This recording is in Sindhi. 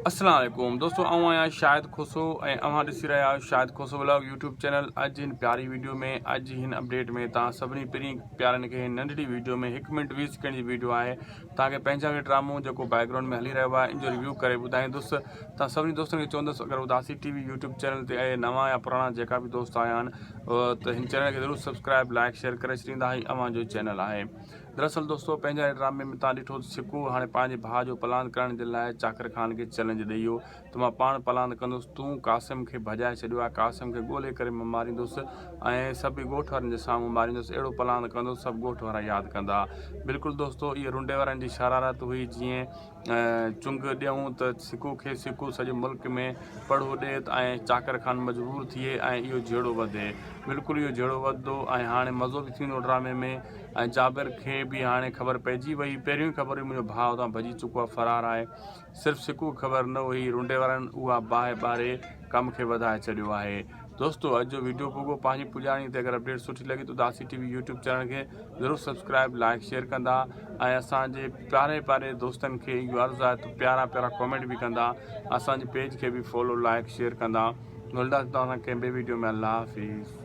السلام عليڪم دوستو آئون آهيان شاهد کوسو ۽ اوهان ڏسي رهيا آهيو Shahid Khoso vlog YouTube channel اڄ هن پياري ويڊيو ۾ اڄ هن اپڊيٽ ۾ توهان سڀني پرين پيارن کي هن ننڍڙي ويڊيو ۾ هڪ منٽ 20 سيڪنڊ جي ويڊيو آهي توهان کي پنهنجا کي ڊرامو جيڪو بيڪ گرائونڊ ۾ هلي رهيو آهي ان جو ريويو ڪري ٻڌائيندس توهان سڀني دوستن کي چوندس اگر اداسي ٽي وي يوٽيوب چينل تي اهي نوان يا پراڻا جيڪا به دوست آيا آهن ته هن چينل کي ضرور سبسڪرائب لائڪ شيئر ڪري ڇڏيندا هي اوهان جو چينل آهي دراصل دوستو پنهنجا هي ڊرامي ۾ تان ڏٺو ته سڪو هاڻي پنهنجي ڀاء جو پلاند ڪرڻ جي لاء چاڪر خان کي چئلينج ڏئي ويو ته مان پاڻ پلاند ڪندس تون قاسم کي ڀڄائي ڇڏيو آهي قاسم کي ڳولي ڪري مان ماريندس ۽ سڀ ڳوٺ وارن جي سامهون ماريندس اهڙو پلاند ڪندس سڀ ڳوٺ وارا ياد ڪندا بلڪل دوستو اهي رنڊي وارن جي شرارت هئي جيئن چنگ ڏيون ته سڪو کي سڪو سڄي ملڪ ۾ پڙهو ڏي ۽ چاڪر خان مجبور ٿئي ۽ اهو جهيڙو وڌي. بلڪل اهو جهيڙو وڌندو ۽ هاڻي مزو به ٿيندو ڊرامي ۾ ۽ جابر کي به هاڻي خبر پئجي وئي پهريون ئي خبر هئي منهنجو ڀاء اتان ڀڄي چڪو آهي فرار آهي صرف سڪو کي خبر نه هئي رنڊي وارن اها باهه ٻاري ڪم کي وڌائي ڇڏيو آهي. دوستو اڄ جو ويڊيو پڳو پنهنجي پڄاڻي تي اگر اپڊيٽ سٺي لڳي ته اداسي ٽي وي يوٽيوب چينل کي ضرور سبسڪرائب لائڪ شيئر ڪندا ۽ اسان جي پياري پياري دوستن کي اهو عرض آهي ته پيارا پيارا ڪمينٽ به ڪندا اسان جي پيج کي به فالو لائڪ شيئر ڪندا ملدا توهان سان ڪنهن ٻي ويڊيو ۾ الله حافظ.